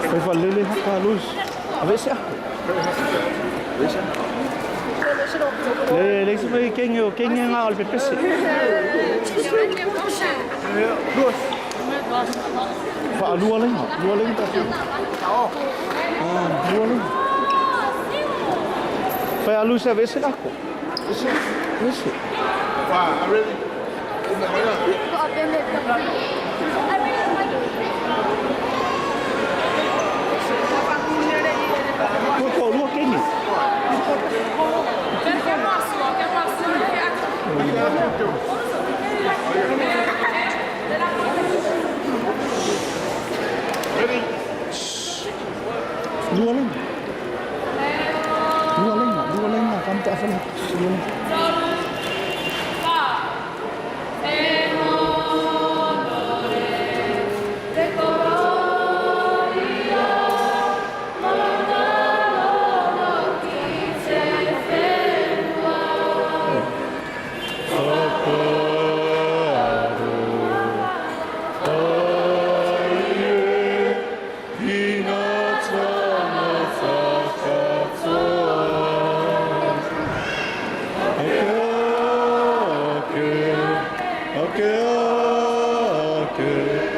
Fai faalelei haka Louis. Aveese ako. Aveese ako. Le le se mai kenge o kenge ngā o le pepese. Faalua lenga, lua lenga ta. Ah, lua lenga. Fai a Louis aveese ako. Aveese, aveese. Tua ko lua kenge. Lua lenga. Lua lenga, lua lenga, kam ta afala. Lua lenga. Ake, ake, ake.